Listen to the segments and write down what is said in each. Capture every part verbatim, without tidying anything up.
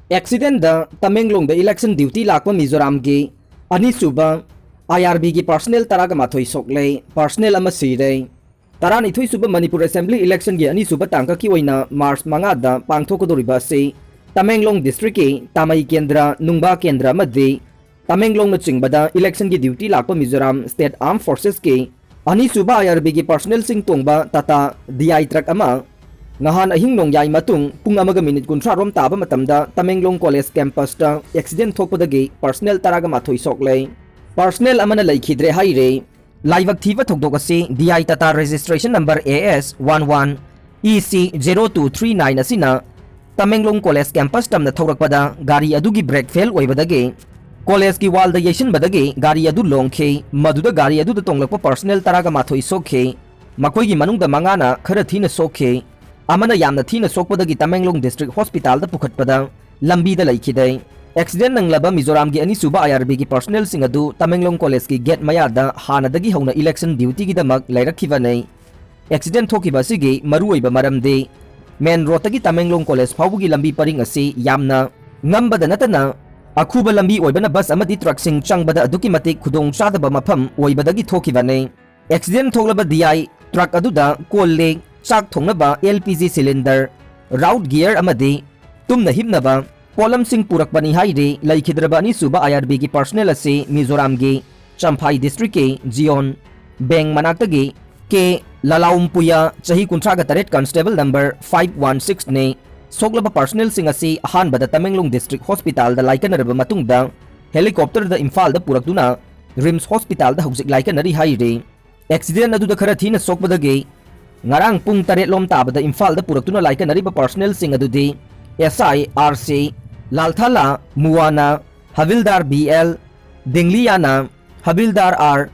ꯑꯦꯛꯁꯤꯗꯦꯟꯗ ꯇꯃꯦꯡꯂꯣꯡꯗ election duty ꯂꯥꯛꯄ ꯃꯤꯖꯣꯔꯥꯝꯒꯤ ꯑꯅꯤꯁꯨꯕ ꯑꯥꯏ ꯑꯥꯔ ꯕꯤꯒꯤ ꯄꯔꯁꯅꯦꯜ ꯇꯔꯥꯒ ꯃꯥꯊꯣꯏ ꯁꯣꯛꯂꯦ, ꯄꯔꯁꯅꯦꯜ ꯑꯃ ꯁꯤꯔꯦ꯫ ꯇꯔꯥꯅꯤꯊꯣꯏꯁꯨꯕ ꯃꯅꯤꯄꯨꯔ ꯑꯦꯁꯦꯝꯕ꯭ꯂꯤ ꯏꯂꯦꯛꯁꯟꯒꯤ ꯑꯅꯤꯁꯨꯕ ꯇꯥꯡꯀꯛꯀꯤ ꯑꯣꯏꯅ ꯃꯥꯔꯆ ꯃꯉꯥꯗ ꯄꯥꯡꯊꯣꯛꯀꯗꯧꯔꯤꯕ ꯑꯁꯤ ꯇꯃꯦꯡꯂꯣꯡ ꯗꯤꯁꯇ꯭ꯔꯤꯛꯀꯤ ꯇꯥꯃꯩ ꯀꯦꯟꯗ꯭ꯔ, ꯅꯨꯡꯕꯥ ꯀꯦꯟꯗ꯭ꯔ ꯑꯃꯗꯤ ꯇꯃꯦꯡꯂꯣꯡꯅꯆꯤꯡꯕꯗ ꯏꯂꯦꯛꯁꯟꯒꯤ ꯗ꯭ꯌꯨꯇꯤ ꯂꯥꯛꯄ ꯃꯤꯖꯣꯔꯥꯝ ꯁ꯭ꯇꯦꯠ ꯑꯥꯔꯝ ꯐꯣꯔꯁꯦꯁꯀꯤ ꯑꯅꯤꯁꯨꯕ ꯑꯥꯏ ꯑꯥꯔ ꯕꯤꯒꯤ ꯄꯔꯁꯅꯦꯜꯁꯤꯡ ꯇꯣꯡꯕ ꯇꯥꯇꯥ ꯗꯤ ꯑꯥꯏ ꯇ꯭ꯔꯛ ꯑꯃ ꯉꯍꯥꯟ ꯑꯍꯤꯡ ꯅꯣꯡꯌꯥꯏ ꯃꯇꯨꯡ ꯄꯨꯡ ꯑꯃꯒ ꯃꯤꯅꯤꯠ ꯀꯨꯟꯊ꯭ꯔꯥ ꯔꯣꯝ ꯇꯥꯕ ꯃꯇꯝꯗ ꯇꯃꯦꯡꯂꯣꯡ ꯀꯣꯂꯦꯖ ꯀꯦꯝꯄꯁꯇ ꯑꯦꯛꯁꯤꯗꯦꯟ ꯊꯣꯛꯄꯗꯒꯤ ꯄꯔꯁꯅꯦꯜ ꯇꯔꯥꯒ ꯃꯥꯊꯣꯏ ꯁꯣꯛꯂꯦ꯫ ꯄꯔꯁꯅꯦꯜ ꯑꯃꯅ ꯂꯩꯈꯤꯗ꯭ꯔꯦ ꯍꯥꯏꯔꯦ꯫ ꯂꯥꯏꯕꯛ ꯊꯤꯕ ꯊꯧꯗꯣꯛ ꯑꯁꯤ D I Tata registration number A S one one E C zero two three nine ꯑꯁꯤꯅ ꯇꯃꯦꯡꯂꯣꯡ ꯀꯣꯂꯦꯖ ꯀꯦꯝꯄꯁ ꯇꯝꯅ ꯊꯧꯔꯛꯄꯗ ꯒꯥꯔꯤ ꯑꯗꯨꯒꯤ ꯕ꯭ꯔꯦꯛ ꯐꯦꯜ ꯑꯣꯏꯕꯗꯒꯤ ꯀꯣꯂꯦꯖꯀꯤ ꯋꯥꯜꯗ ꯌꯩꯁꯤꯟꯕꯗꯒꯤ ꯒꯥꯔꯤ ꯑꯗꯨ ꯂꯣꯡꯈꯤ꯫ ꯃꯗꯨꯗ ꯒꯥꯔꯤ ꯑꯗꯨꯗ ꯇꯣꯡꯂꯛꯄ ꯄꯔꯁꯅꯦꯜ ꯇꯔꯥꯒ ꯃꯥꯊꯣꯏ ꯁꯣꯛꯈꯤ꯫ ꯃꯈꯣꯏꯒꯤ ꯃꯅꯨꯡꯗ ꯃꯉꯥꯅ ꯈꯔ ꯊꯤꯅ ꯁꯣꯛꯈꯤ꯫ ꯑꯃꯅ ꯌꯥꯝꯅ ꯊꯤꯅ ꯁꯣꯛꯄꯗꯒꯤ ꯇꯃꯦꯡꯂꯣꯡ ꯗꯤꯁꯇ꯭ꯔꯤꯛ ꯍꯣꯁꯄꯤꯇꯥꯜꯗ ꯄꯨꯈꯠꯄꯗ ꯂꯝꯕꯤꯗ ꯂꯩꯈꯤꯗꯦ꯫ ꯑꯦꯛꯁꯤꯗꯦꯟ ꯅꯪꯂꯕ ꯃꯤꯖꯣꯔꯥꯝꯒꯤ ꯑꯅꯤꯁꯨꯕ ꯑꯥꯏ ꯑꯥꯔ ꯕꯤꯒꯤ ꯄꯔꯁꯅꯦꯜꯁꯤꯡ ꯑꯗꯨ ꯇꯃꯦꯡꯂꯣꯡ ꯀꯣꯂꯦꯖꯀꯤ ꯒꯦꯠ ꯃꯌꯥꯗ ꯍꯥꯟꯅꯗꯒꯤ ꯍꯧꯅ ꯏꯂꯦꯛꯁꯟ ꯗ꯭ꯌꯨꯇꯤꯒꯤꯗꯃꯛ ꯂꯩꯔꯛꯈꯤꯕꯅꯤ꯫ ꯑꯦꯛꯁꯤꯗꯦꯟ ꯊꯣꯛꯈꯤꯕ ꯑꯁꯤꯒꯤ ꯃꯔꯨꯑꯣꯏꯕ ꯃꯔꯝꯗꯤ ꯃꯦꯟ ꯔꯣꯗꯇꯒꯤ ꯇꯃꯦꯡꯂꯣꯡ ꯀꯣꯂꯦꯖ ꯐꯥꯎꯕꯒꯤ ꯂꯝꯕꯤ ꯄꯔꯤꯡ ꯑꯁꯤ ꯌꯥꯝꯅ ꯉꯝꯕꯗ ꯅꯠꯇꯅ ꯑꯈꯨꯕ ꯂꯝꯕꯤ ꯑꯣꯏꯕꯅ ꯕꯁ ꯑꯃꯗꯤ ꯇ꯭ꯔꯛꯁꯤꯡ ꯆꯪꯕꯗ ꯑꯗꯨꯛꯀꯤ ꯃꯇꯤꯛ ꯈꯨꯗꯣꯡ ꯆꯥꯗꯕ ꯃꯐꯝ ꯑꯣꯏꯕꯗꯒꯤ ꯊꯣꯛꯈꯤꯕꯅꯤ꯫ ꯑꯦꯛꯁꯤꯗꯦꯟ ꯊꯣꯛꯂꯕ ꯗꯤ ꯑꯥꯏ ꯇ꯭ꯔꯛ ꯑꯗꯨꯗ ꯀꯣꯜ ꯂꯤꯛ, ꯆꯥꯛ ꯊꯣꯡꯅꯕ ꯑꯦꯜ ꯄꯤ ꯖꯤ ꯁꯤꯂꯤꯟꯗꯔ, ꯔꯥꯎꯠ ꯒꯤꯌꯔ ꯑꯃꯗꯤ ꯇꯨꯝꯅ ꯍꯤꯞꯅꯕ ꯄꯣꯠꯂꯝꯁꯤꯡ ꯄꯨꯔꯛꯄꯅꯤ ꯍꯥꯏꯔꯤ꯫ ꯂꯩꯈꯤꯗ꯭ꯔꯕ ꯑꯅꯤꯁꯨꯕ ꯑꯥꯏ ꯑꯥꯔ ꯕꯤꯒꯤ ꯄꯔꯁꯅꯦꯜ ꯑꯁꯤ ꯃꯤꯖꯣꯔꯥꯝꯒꯤ ꯆꯝꯐꯥꯏ ꯗꯤꯁꯇ꯭ꯔꯤꯛꯀꯤ ꯖꯤꯌꯣꯟ ꯕꯦꯡ ꯃꯅꯥꯛꯇꯒꯤ ꯀꯦ ꯂꯂꯥꯎꯝꯄꯨꯌꯥ, ꯆꯍꯤ ꯀꯨꯟꯊ꯭ꯔꯥꯒ ꯇꯔꯦꯠ, ꯀꯟꯁꯇꯦꯕꯜ ꯅꯝꯕꯔ ꯐꯥꯏꯚ ꯋꯥꯟ ꯁꯤꯛꯁꯅꯤ꯫ ꯁꯣꯛꯂꯕ ꯄꯔꯁꯅꯦꯜꯁꯤꯡ ꯑꯁꯤ ꯑꯍꯥꯟꯕꯗ ꯇꯃꯦꯡꯂꯣꯡ ꯗꯤꯁꯇ꯭ꯔꯤꯛ ꯍꯣꯁꯄꯤꯇꯥꯜꯗ ꯂꯥꯏꯀꯠꯅꯔꯕ ꯃꯇꯨꯡꯗ ꯍꯦꯂꯤꯀꯣꯞꯇꯔꯗ ꯏꯝꯐꯥꯜꯗ ꯄꯨꯔꯛꯇꯨꯅ ꯔꯤꯝꯁ ꯍꯣꯁꯄꯤꯇꯥꯜꯗ ꯍꯧꯖꯤꯛ ꯂꯥꯏꯀꯠꯅꯔꯤ ꯍꯥꯏꯔꯤ꯫ ꯑꯦꯛꯁꯤꯗꯦꯟ ꯑꯗꯨꯗ ꯈꯔ ꯊꯤꯅ ꯁꯣꯛꯄꯗꯒꯤ ꯉꯔꯥꯡ ꯄꯨꯡ ꯇꯔꯦꯠ ꯂꯣꯝ ꯇꯥꯕꯗ ꯏꯝꯐꯥꯜꯗ ꯄꯨꯔꯛꯇꯨꯅ ꯂꯥꯏꯀꯠꯅꯔꯤꯕ ꯄꯔꯁꯅꯦꯜꯁꯤꯡ ꯑꯗꯨꯗꯤ ꯑꯦꯁ I R C Lalthala Muana, havildar B L Dingliana, havildar R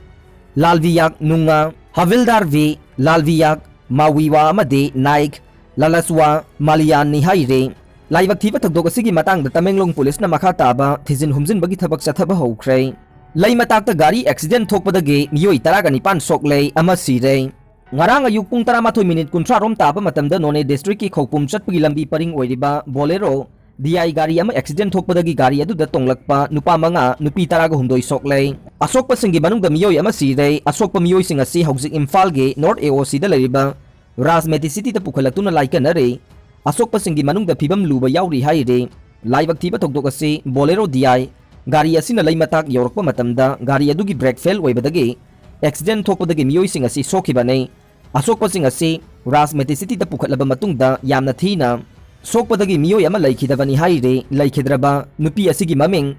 Lalbiak Nunga, havildar V Lalbiak Mawiwa ꯑꯃꯗꯤ ꯅꯥꯏꯛ ꯂꯥꯂꯁꯋꯥ ꯃꯥꯂꯤꯌꯥꯟꯅꯤ ꯍꯥꯏꯔꯤ꯫ ꯂꯥꯏꯕꯛ ꯊꯤꯕ ꯊꯧꯗꯣꯛ ꯑꯁꯤꯒꯤ ꯃꯇꯥꯡꯗ ꯇꯃꯦꯡꯂꯣꯡ ꯄꯨꯂꯤꯁꯅ ꯃꯈꯥ ꯇꯥꯕ ꯊꯤꯖꯤꯟ ꯍꯨꯝꯖꯤꯟꯕꯒꯤ ꯊꯕꯛ ꯆꯠꯊꯕ ꯍꯧꯈ꯭ꯔꯦ꯫ ꯂꯩ ꯃꯇꯥꯛꯇ ꯒꯥꯔꯤ ꯑꯦꯛꯁꯤꯗꯦꯟ ꯊꯣꯛꯄꯗꯒꯤ ꯃꯤꯑꯣꯏ ꯇꯔꯥꯒ ꯅꯤꯄꯥꯟ ꯁꯣꯛꯂꯦ, ꯑꯃ ꯁꯤꯔꯦ꯫ ꯉꯔꯥꯡ ꯑꯌꯨꯛ ꯄꯨꯡ ꯇꯔꯥꯃꯥꯊꯣꯏ ꯃꯤꯅꯤꯠ ꯀꯨꯟꯊ꯭ꯔꯥ ꯔꯣꯝ ꯇꯥꯕ ꯃꯇꯝꯗ ꯅꯣꯅꯦ ꯗꯤꯁꯇ꯭ꯔꯤꯛꯀꯤ ꯈꯧꯄꯨꯝ ꯆꯠꯄꯒꯤ ꯂꯝꯕꯤ ꯄꯔꯤꯡ ꯑꯣꯏꯔꯤꯕ ꯕꯣꯂꯦꯔꯣ ꯗꯤ ꯑꯥꯏ ꯒꯥꯔꯤ ꯑꯃ ꯑꯦꯛꯁꯤꯗꯦꯟ ꯊꯣꯛꯄꯗꯒꯤ ꯒꯥꯔꯤ ꯑꯗꯨꯗ ꯇꯣꯡꯂꯛꯄ ꯅꯨꯄꯥ ꯃꯉꯥ, ꯅꯨꯄꯤ ꯇꯔꯥꯒ ꯍꯨꯝꯗꯣꯏ ꯁꯣꯛꯂꯦ꯫ ꯑꯁꯣꯛꯄꯁꯤꯡꯒꯤ ꯃꯅꯨꯡꯗ ꯃꯤꯑꯣꯏ ꯑꯃ ꯁꯤꯔꯦ꯫ ꯑꯁꯣꯛꯄ ꯃꯤꯑꯣꯏꯁꯤꯡ ꯑꯁꯤ ꯍꯧꯖꯤꯛ ꯏꯝꯐꯥꯜꯒꯤ ꯅꯣꯔꯠ ꯑꯦ ꯑꯣ ꯁꯤꯗ ꯂꯩꯔꯤꯕ ꯔꯥꯖ ꯃꯦꯗꯤꯁꯤꯇꯤꯗ ꯄꯨꯈꯠꯂꯛꯇꯨꯅ ꯂꯥꯏꯀꯠꯅꯔꯦ꯫ ꯑꯁꯣꯛꯄꯁꯤꯡꯒꯤ ꯃꯅꯨꯡꯗ ꯐꯤꯕꯝ ꯂꯨꯕ ꯌꯥꯎꯔꯤ ꯍꯥꯏꯔꯤ꯫ ꯂꯥꯏꯕꯛ ꯊꯤꯕ ꯊꯧꯗꯣꯛ ꯑꯁꯤ ꯕꯣꯂꯦꯔꯣ ꯗꯤ ꯑꯥꯏ ꯒꯥꯔꯤ ꯑꯁꯤꯅ ꯂꯩ ꯃꯇꯥꯛ ꯌꯧꯔꯛꯄ ꯃꯇꯝꯗ ꯒꯥꯔꯤ ꯑꯗꯨꯒꯤ ꯕ꯭ꯔꯦꯛ ꯐꯦꯜ ꯑꯣꯏꯕꯗꯒꯤ ꯑꯦꯛꯁꯤꯗꯦꯟ ꯊꯣꯛꯄꯗꯒꯤ ꯃꯤꯑꯣꯏꯁꯤꯡ ꯑꯁꯤ ꯁꯣꯛꯈꯤꯕꯅꯤ꯫ ꯑꯁꯣꯛꯄꯁꯤꯡ ꯑꯁꯤ ꯔꯥꯖ ꯃꯦꯗꯤꯁꯤꯇꯤꯗ ꯄꯨꯈꯠꯂꯕ ꯃꯇꯨꯡꯗ ꯌꯥꯝꯅ ꯊꯤꯅ ꯁꯣꯛꯄꯗꯒꯤ ꯃꯤꯑꯣꯏ ꯑꯃ ꯂꯩꯈꯤꯗꯕꯅꯤ ꯍꯥꯏꯔꯤ꯫ ꯂꯩꯈꯤꯗ꯭ꯔꯕ ꯅꯨꯄꯤ ꯑꯁꯤꯒꯤ ꯃꯃꯤꯡ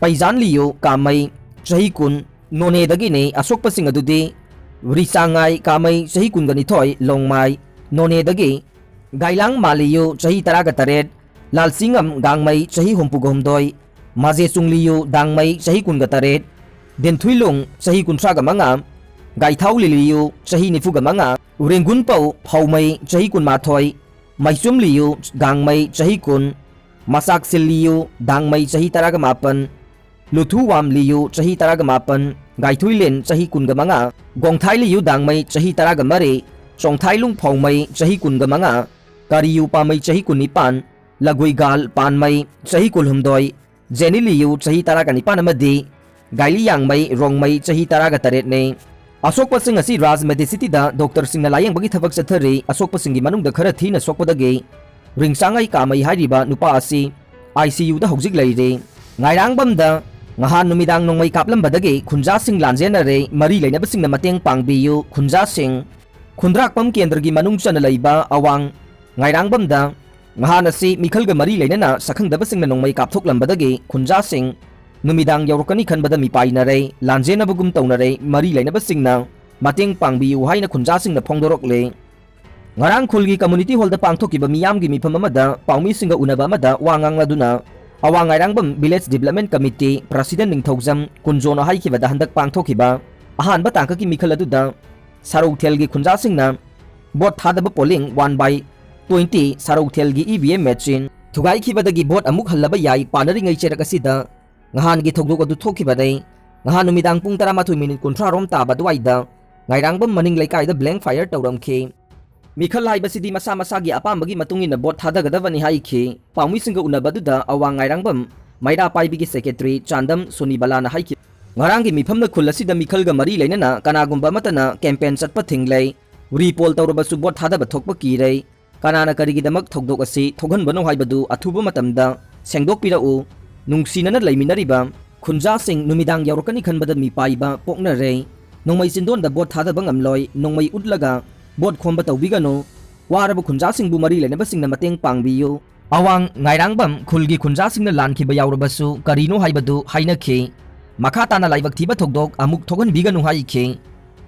ꯄꯩꯖꯥꯟ ꯂꯤꯌꯨ ꯀꯥꯃꯩ, ꯆꯍꯤ ꯀꯨꯟ, ꯅꯣꯅꯦꯗꯒꯤꯅꯤ꯫ ꯑꯁꯣꯛꯄꯁꯤꯡ ꯑꯗꯨꯗꯤ ꯔꯤꯆꯥꯉꯥꯏ ꯀꯥꯃꯩ, ꯆꯍꯤ ꯀꯨꯟꯒ ꯅꯤꯊꯣꯏ, ꯂꯣꯡꯃꯥꯏ, ꯅꯣꯅꯦꯗꯒꯤ, ꯒꯥꯏꯂꯥꯡ ꯃꯥꯂꯤꯌꯨ, ꯆꯍꯤ ꯇꯔꯥꯒ ꯇꯔꯦꯠ, ꯂꯥꯜꯁꯤꯡꯉꯝ ꯒꯥꯡꯃꯩ, ꯆꯍꯤ ꯍꯨꯝꯐꯨꯒ ꯍꯨꯝꯗꯣꯏ, ꯃꯥꯖꯦ ꯆꯨꯡꯂꯤꯌꯨ ꯗꯥꯡꯃꯩ, ꯆꯍꯤ ꯀꯨꯟꯒ ꯇꯔꯦꯠ, ꯗꯦꯟꯊꯨꯏꯂꯨꯡ, ꯆꯍꯤ ꯀꯨꯟꯊ꯭ꯔꯥꯒ ꯃꯉꯥ, ꯒꯥꯏꯊꯥꯎ ꯂꯤꯂꯤꯌꯨ, ꯆꯍꯤ ꯅꯤꯐꯨꯒ ꯃꯉꯥ, ꯎꯔꯦꯡꯒꯨꯟꯄꯧ ꯐꯧꯃꯩ, ꯆꯍꯤ ꯀꯨꯟꯃꯥꯊꯣꯏ, ꯃꯩꯆꯨꯝ ꯂꯤꯌꯨ ꯒꯥꯡꯃꯩ, ꯆꯍꯤ ꯀꯨꯟ, ꯃꯆꯥꯛ ꯁꯤꯜ ꯂꯤꯌꯨ ꯗꯥꯡꯃꯩ, ꯆꯍꯤ ꯇꯔꯥꯒ ꯃꯥꯄꯟ, ꯂꯨꯊꯨ ꯋꯥꯝ ꯂꯤꯌꯨ, ꯆꯍꯤ ꯇꯔꯥꯒ ꯃꯥꯄꯟ, ꯒꯥꯏꯊꯨꯏꯂꯦꯟ, ꯆꯍꯤ ꯀꯨꯟꯒ ꯃꯉꯥ, ꯒꯣꯡꯊꯥꯏ ꯂꯤꯌꯨ ꯗꯥꯡꯃꯩ, ꯆꯍꯤ ꯇꯔꯥꯒ ꯃꯔꯤ, ꯆꯣꯡꯊꯥꯏꯂꯨꯡ ꯐꯧꯃꯩ, ꯆꯍꯤ ꯀꯨꯟꯒ ꯃꯉꯥ, ꯀꯥꯔꯤꯌꯨ ꯄꯥꯃꯩ, ꯆꯍꯤ ꯀꯨꯟꯅꯤꯄꯥꯟ, ꯂꯒꯨꯏꯒꯥꯜ ꯄꯥꯟꯃꯩ, ꯆꯍꯤ ꯀꯨꯟꯍꯨꯝꯗꯣꯏ, ꯖꯦꯅꯤ ꯂꯤꯌꯨ, ꯆꯍꯤ ꯇꯔꯥꯒ ꯅꯤꯄꯥꯟ ꯑꯃꯗꯤ ꯒꯥꯏꯂꯤꯌꯥꯡꯃꯩ ꯔꯣꯡꯃꯩ, ꯆꯍꯤ ꯇꯔꯥꯒ ꯇꯔꯦꯠꯅꯤ꯫ ꯑꯁꯣꯛꯄꯁꯤꯡ ꯑꯁꯤ ꯔꯥꯖ ꯃꯦꯗꯤꯁꯤꯇꯤꯗ ꯗꯣꯛꯇꯔꯁꯤꯡꯅ ꯂꯥꯌꯦꯡꯕꯒꯤ ꯊꯕꯛ ꯆꯠꯊꯔꯤ꯫ ꯑꯁꯣꯛꯄꯁꯤꯡꯒꯤ ꯃꯅꯨꯡꯗ ꯈꯔ ꯊꯤꯅ ꯁꯣꯛꯄꯗꯒꯤ ꯔꯤꯡꯆꯥꯡꯉꯩ ꯀꯥꯃꯩ ꯍꯥꯏꯔꯤꯕ ꯅꯨꯄꯥ ꯑꯁꯤ ꯑꯥꯏ ꯁꯤ ꯌꯨꯗ ꯍꯧꯖꯤꯛ ꯂꯩꯔꯤ꯫ ꯉꯥꯏꯔꯥꯡꯕꯝꯗ ꯉꯍꯥꯟ ꯅꯨꯃꯤꯗꯥꯡ ꯅꯣꯡꯃꯩ ꯀꯥꯞꯂꯝꯕꯗꯒꯤ ꯈꯨꯟꯖꯥꯁꯤꯡ ꯂꯥꯟꯖꯦꯟꯅꯔꯦ꯫ ꯃꯔꯤ ꯂꯩꯅꯕꯁꯤꯡꯅ ꯃꯇꯦꯡ ꯄꯥꯡꯕꯤꯌꯨ꯫ ꯈꯨꯟꯖꯥꯁꯤꯡ, ꯈꯨꯟꯗ꯭ꯔꯥꯛꯄꯝ ꯀꯦꯟꯗ꯭ꯔꯒꯤ ꯃꯅꯨꯡ ꯆꯟꯅ ꯂꯩꯕ ꯑꯋꯥꯡ ꯉꯥꯏꯔꯥꯡꯕꯝꯗ ꯅꯍꯥꯟ ꯑꯁꯤ ꯃꯤꯈꯜꯒ ꯃꯔꯤ ꯂꯩꯅꯅ ꯁꯛꯈꯪꯗꯕꯁꯤꯡꯅ ꯅꯣꯡꯃꯩ ꯀꯥꯞꯊꯣꯛꯂꯝꯕꯗꯒꯤ ꯈꯨꯟꯖꯥꯁꯤꯡ ꯅꯨꯃꯤꯗꯥꯡ ꯌꯧꯔꯛꯀꯅꯤ ꯈꯟꯕꯗ ꯃꯤꯄꯥꯏꯅꯔꯦ, ꯂꯥꯟꯖꯦꯟꯅꯕꯒꯨꯝ ꯇꯧꯅꯔꯦ꯫ ꯃꯔꯤ ꯂꯩꯅꯕꯁꯤꯡꯅ ꯃꯇꯦꯡ ꯄꯥꯡꯕꯤꯌꯨ ꯍꯥꯏꯅ ꯈꯨꯟꯖꯥꯁꯤꯡꯅ ꯐꯣꯡꯗꯣꯔꯛꯂꯦ꯫ ꯉꯔꯥꯡ ꯈꯨꯜꯒꯤ ꯀꯝꯃꯨꯅꯤꯇꯤ ꯍꯣꯜꯗ ꯄꯥꯡꯊꯣꯛꯈꯤꯕ ꯃꯤꯌꯥꯝꯒꯤ ꯃꯤꯐꯝ ꯑꯃꯗ ꯄꯥꯎꯃꯤꯁꯤꯡꯒ ꯎꯅꯕ ꯑꯃꯗ ꯋꯥ ꯉꯥꯡꯂꯗꯨꯅ ꯑꯋꯥꯡ Ngairangbam village development committee president Ningthoujam Kunjo ꯍꯥꯏꯈꯤꯕꯗ ꯍꯟꯗꯛ ꯄꯥꯡꯊꯣꯛꯈꯤꯕ ꯑꯍꯥꯟꯕ ꯇꯥꯡꯀꯛꯀꯤ ꯃꯤꯈꯜ ꯑꯗꯨꯗ ꯁꯥꯔꯧꯊꯦꯜꯒꯤ ꯈꯨꯟꯖꯥꯁꯤꯡꯅ ꯚꯣꯠ ꯊꯥꯗꯕ ꯄꯣꯂꯤꯡ one by twenty ꯁꯥꯔꯧꯊꯦꯜꯒꯤ ꯏ ꯚꯤ ꯑꯦꯝ ꯃꯦꯆꯤꯟ ꯊꯨꯒꯥꯏꯈꯤꯕꯗꯒꯤ ꯚꯣꯠ ꯑꯃꯨꯛ ꯍꯜꯂꯕ ꯌꯥꯏ ꯄꯥꯅꯔꯤꯉꯩ ꯆꯦꯔꯛ ꯑꯁꯤꯗ ꯉꯍꯥꯟꯒꯤ ꯊꯧꯗꯣꯛ ꯑꯗꯨ ꯊꯣꯛꯈꯤꯕꯅꯤ꯫ ꯉꯍꯥꯟ ꯅꯨꯃꯤꯗꯥꯡ ꯄꯨꯡ ꯇꯔꯥꯃꯥꯊꯣꯏ ꯃꯤꯅꯤꯠ ꯀꯨꯟꯊ꯭ꯔꯥ ꯔꯣꯝ ꯇꯥꯕ ꯑꯗꯨꯋꯥꯏꯗ ꯉꯥꯏꯔꯥꯡꯕꯝ ꯃꯅꯤꯡ ꯂꯩꯀꯥꯏꯗ ꯕ꯭ꯂꯦꯡ ꯐꯥꯌꯔ ꯇꯧꯔꯝꯈꯤ꯫ ꯃꯤꯈꯜ ꯍꯥꯏꯕꯁꯤꯗꯤ ꯃꯁꯥ ꯃꯁꯥꯒꯤ ꯑꯄꯥꯝꯕꯒꯤ ꯃꯇꯨꯡ ꯏꯟꯅ ꯚꯣꯠ ꯊꯥꯗꯒꯗꯕꯅꯤ ꯍꯥꯏꯈꯤ꯫ ꯄꯥꯎꯃꯤꯁꯤꯡꯒ ꯎꯅꯕꯗꯨꯗ ꯑꯋꯥꯡ ꯉꯥꯏꯔꯥꯡꯕꯝ ꯃꯩꯔꯥ ꯄꯥꯏꯕꯤꯒꯤ ꯁꯦꯀ꯭ꯔꯦꯇꯔꯤ ꯆꯥꯟꯗꯝ ꯁꯣꯅꯤꯕꯂꯥꯅ ꯍꯥꯏꯈꯤ꯫ ꯉꯔꯥꯡꯒꯤ ꯃꯤꯐꯝꯅ ꯈꯨꯜ ꯑꯁꯤꯗ ꯃꯤꯈꯜꯒ ꯃꯔꯤ ꯂꯩꯅꯅ ꯀꯅꯥꯒꯨꯝꯕ ꯑꯃꯠꯇꯅ ꯀꯦꯝꯄꯦꯟ ꯆꯠꯄ ꯊꯤꯡꯂꯦ꯫ ꯔꯤꯄꯣꯜ ꯇꯧꯔꯕꯁꯨ ꯚꯣꯠ ꯊꯥꯗꯕ ꯊꯣꯛꯄ ꯀꯤꯔꯦ꯫ ꯀꯅꯥꯅ ꯀꯔꯤꯒꯤꯗꯃꯛ ꯊꯧꯗꯣꯛ ꯑꯁꯤ ꯊꯣꯛꯍꯟꯕꯅꯣ ꯍꯥꯏꯕꯗꯨ ꯑꯊꯨꯕ ꯃꯇꯝꯗ ꯁꯦꯡꯗꯣꯛꯄꯤꯔꯛꯎ꯫ ꯅꯨꯡꯁꯤꯅꯅ ꯂꯩꯃꯤꯟꯅꯔꯤꯕ ꯈꯨꯟꯖꯥꯁꯤꯡ ꯅꯨꯃꯤꯗꯥꯡ ꯌꯧꯔꯛꯀꯅꯤ ꯈꯟꯕꯗ ꯃꯤꯄꯥꯏꯕ ꯄꯣꯛꯅꯔꯦ꯫ ꯅꯣꯡꯃꯩ ꯆꯤꯟꯗꯣꯟꯗ ꯚꯣꯠ ꯊꯥꯗꯕ ꯉꯝꯂꯣꯏ꯫ ꯅꯣꯡꯃꯩ ꯎꯠꯂꯒ ꯚꯣꯠ ꯈꯣꯝꯕ ꯇꯧꯕꯤꯒꯅꯨ꯫ ꯋꯥꯔꯕ ꯈꯨꯟꯖꯥꯁꯤꯡꯕꯨ ꯃꯔꯤ ꯂꯩꯅꯕꯁꯤꯡꯅ ꯃꯇꯦꯡ ꯄꯥꯡꯕꯤꯌꯨ꯫ ꯑꯋꯥꯡ ꯉꯥꯏꯔꯥꯡꯕꯝ ꯈꯨꯜꯒꯤ ꯈꯨꯟꯖꯥꯁꯤꯡꯅ ꯂꯥꯟꯈꯤꯕ ꯌꯥꯎꯔꯕꯁꯨ ꯀꯔꯤꯅꯣ ꯍꯥꯏꯕꯗꯨ ꯍꯥꯏꯅꯈꯤ꯫ ꯃꯈꯥ ꯇꯥꯅ ꯂꯥꯏꯕꯛ ꯊꯤꯕ ꯊꯧꯗꯣꯛ ꯑꯃꯨꯛ ꯊꯣꯛꯍꯟꯕꯤꯒꯅꯨ ꯍꯥꯏꯈꯤ꯫